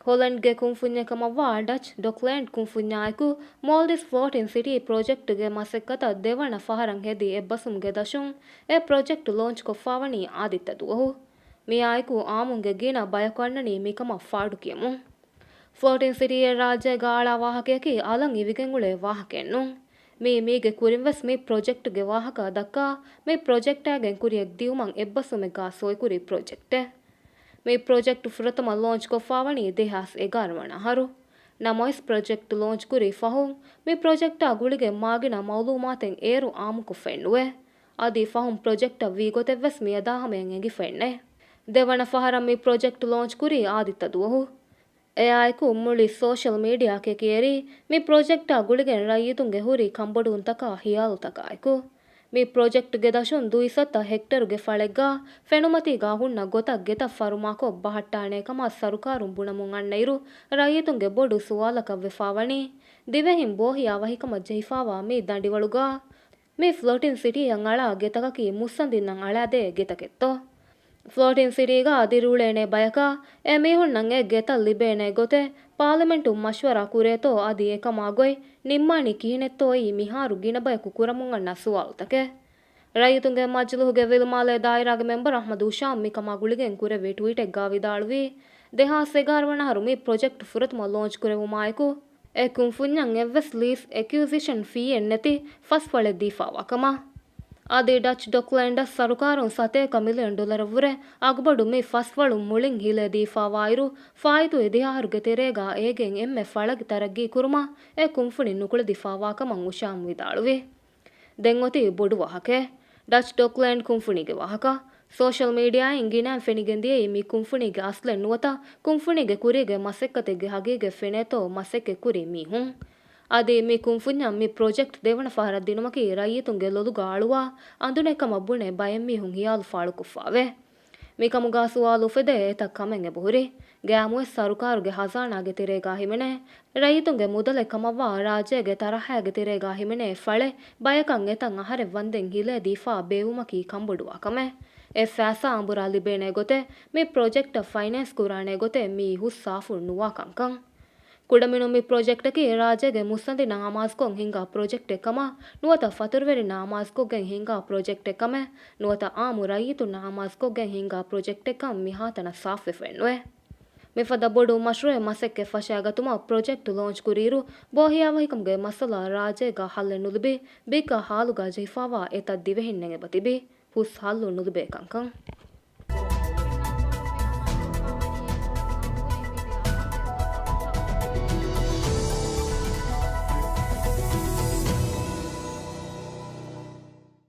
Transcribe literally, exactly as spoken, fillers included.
ހޮލެންޑްގެ ކުންފުންޏެއް ކަމަށްވާ ޑަޗް ޑޮކްލޭންޑް ކުންފުންޏާއެކު މޯލްޑިވްސް ފްލޯޓިން ސިޓީ ޕްރޮޖެކްޓްގެ މަސައްކަތަށް ދެވަނަ ފަހަރަށް ހެދި އެއްބަސްވުމުގެ ދަށުން އެ ޕްރޮޖެކްޓް ލޯންޗްކޮށްފާވަނީ އާދިއްތަ ދުވަހު. މިއާއެކު އާއްމުންގެ ގިނަ ބަޔަކު އަންނަނީ މިކަމަށް ފާޑުކިޔަމުން. ފްލޯޓިން ސިޓީއެއް ރާއްޖޭގަ އަޅާ ވާހަކަޔަކީ އަލަށް އިވިގެން އުޅޭ ވާހަކައެއް ނޫން. މީ މީގެ ކުރިންވެސް މި ޕްރޮޖެކްޓްގެ ވާހަކަ ދައްކާ، މި ޕްރޮޖެކްޓާގެން ކުރިއަށް ދިއުމަށް އެއްބަސްވުމެއްގާ ސޮއިކުރި ޕްރޮޖެކްޓެއް. މި ޕްރޮޖެކްޓް ފުރަތަމަ ލޯންޗްކޮށްފާވަނީ ދެހާސް އެގާރަ ވަނަ އަހަރު. ނަމަވެސް ޕްރޮޖެކްޓް ލޯންޗްކުރި ފަހުން މި ޕްރޮޖެކްޓާ ގުޅިގެން މާގިނަ މައުލޫމާތެއް އޭރު އާއްމުކޮށްފައެއްނުވޭ. އަދި ފަހުން ޕްރޮޖެކްޓަށް ވީ ގޮތެއްވެސް މިއަދާ ހަމަޔަށް އެނގިފައެއްނެތް. ދެވަނަ ފަހަރަށް މި ޕްރޮޖެކްޓް ލޯންޗްކުރީ އާދިއްތަ ދުވަހު. އެއާއެކު މުޅި ސޯޝަލް މީޑިއާ ކެކިއެރީ މި ޕްރޮޖެކްޓާ ގުޅިގެން ރައްޔިތުންގެ ހުރި ކަންބޮޑުވުންތަކާ ހިޔާލުތަކާއެކު. މި ޕްރޮޖެކްޓްގެ ދަށުން ދުއިސައްތަ ހެކްޓަރުގެ ފަޅެއްގާ ފެނުމަތީގާ ހުންނަ ގޮތަށް ގެތައް ފަރުމާކޮށް ބަހައްޓާނޭ ކަމަށް ސަރުކާރުން ބުނަމުން އަންނައިރު، ރައްޔިތުންގެ ބޮޑު ސުވާލަކަށް ވެފާވަނީ، ދިވެހިން ބޯހިޔާވަހިކަމަށް ޖެހިފާވާ މި ދަނޑިވަޅުގާ މި ފްލޯޓިން ސިޓީއަށް އަޅާ ގެތަކަކީ މުއްސަނދިންނަށް އަޅާދޭ ގެތަކެއްތޯ؟ ފްލޯޓިން ސިޓީގަ ދިރިއުޅޭނޭ ބަޔަކާ އެ މީހުންނަށް އެ ގެތައް ލިބޭނޭ ގޮތެއް ޕާލިމެންޓުން މަޝްވަރާ ކުރޭތޯ އަދި އެކަމާ ގޮތް ނިންމާނީ ކިހިނެއްތޯއީ މިހާރު ގިނަ ބަޔަކު ކުރަމުން އަންނަ ސުވާލުތަކެއް. ރައްޔިތުންގެ މަޖިލުހުގެ ވިލުމާލޭ ދާއިރާގެ މެމްބަރު އަޙްމަދު ހުޝާމް މިކަމާ ގުޅިގެން ކުރެއްވި ޓްވީޓެއްގާ ވިދާޅުވީ، ދެހާސް އެގާރަ ވަނަ އަހަރު މި ޕްރޮޖެކްޓް ފުރަތަމަ ލޯންޗް ކުރެވުމާއެކު، އެ ކުންފުންޏަށް އެއްވެސް ލީސް އެކުއިޒިޝަން ފީއެއް ނެތި ފަސް ފަޅެއް ދީފާވާ ކަމަށް. އަދި ޑަޗް ޑޮކްލޭންޑަށް ސަރުކާރުން ސަތޭކަ މިލިއަން ޑޮލަރަށްވުރެ އަގުބޮޑު މި ފަސް ފަޅު މުޅިން ހިލޭ ދީފާވާއިރު، ފާއިތު އިދިހަ އަހަރުގެ ތެރޭގާ އޭގެން އެންމެ ފަޅަކި ތަރައްގީ ކުރުމަށް އެ ކުންފުނި ނުކުޅެދިފާވާ ކަމަށް ހުޝާމް ވިދާޅުވި. ދެން އޮތީ ބޮޑު ވާހަކައެއް. ޑަޗް ޑޮކްލޭންޑް ކުންފުނީގެ ވާހަކަ. ސޯޝަލް މީޑިއާއިން ގިނައިން ފެނިގެން ދިޔައީ މި ކުންފުނީގެ އަސްލެއް ނުވަތަ ކުންފުނީގެ ކުރީގެ މަސައްކަތެއްގެ ހަގީގަތް ފެނޭތޯ މަސައްކަތް ކުރި މީހުން. އަދި މި ކުންފުންޏަށް މި ޕްރޮޖެކްޓް ދެވަނަ ފަހަރަށް ދިނުމަކީ ރައްޔިތުންގެ ލޮލުގަ އަޅުވާ އަނދުނެއް ކަމަށް ބުނެ ބައެއް މީހުން ހިޔާލު ފާޅުކޮށްފާވޭ. މިކަމުގަ ސުވާލު އުފެދޭ އެތައް ކަމެއް އެބަހުރި. ގައިމުވެސް ސަރުކާރުގެ ހަޒާނާގެ ތެރޭގަ ހިމެނޭ، ރައްޔިތުންގެ މުދަލެއް ކަމަށްވާ ރާއްޖޭގެ ތަރައްހާގެ ތެރޭގަ ހިމެނޭ ފަޅެއް ބަޔަކަށް އެތަން އަހަރެއް ވަންދެން ހިލޭ ދީފާ ބޭއްވުމަކީ ކަންބޮޑުވާ ކަމެއް. އެ ފައިސާ އަނބުރާ ލިބޭނޭ ގޮތެއް، މި ޕްރޮޖެކްޓަށް ފައިނޭންސް ކުރާނޭ ގޮތެއް މީ ހުސް ސާފު ނުވާ ކަންކަން. ކުޑަމިނުން މި ޕްރޮޖެކްޓަކީ ރާއްޖޭގެ މުއްސަނދިންނަށް އަމާޒުކޮށް ހިންގާ ޕްރޮޖެކްޓެއް ކަމަށް ނުވަތަ ފަތުރުވެރިންނަށް އަމާޒުކޮށްގެން ހިންގާ ޕްރޮޖެކްޓެއް ކަމެއް ނުވަތަ އާއްމު ރައްޔިތުންނަށް އަމާޒުކޮށްގެން ހިންގާ ޕްރޮޖެކްޓެއްކަން މިހާތަނަށް ސާފުވެފައެއްނުވޭ. މިފަދަ ބޮޑު މަޝްރޫއެއް މަސައްކަތް ފަށާގަތުމަށް ޕްރޮޖެކްޓް ލޯންޗް ކުރިއިރު، ބޯހިޔާވަހިކަމުގެ މައްސަލަ ރާއްޖޭގަ ހައްލެއް ނުލިބި، ބިއްގާ ހާލުގަ ޖެހިފާވާ އެތައް ދިވެހިންނެއް އެބަތިބި، ހުސް ހައްލު ނުލިބޭ ކަންކަން.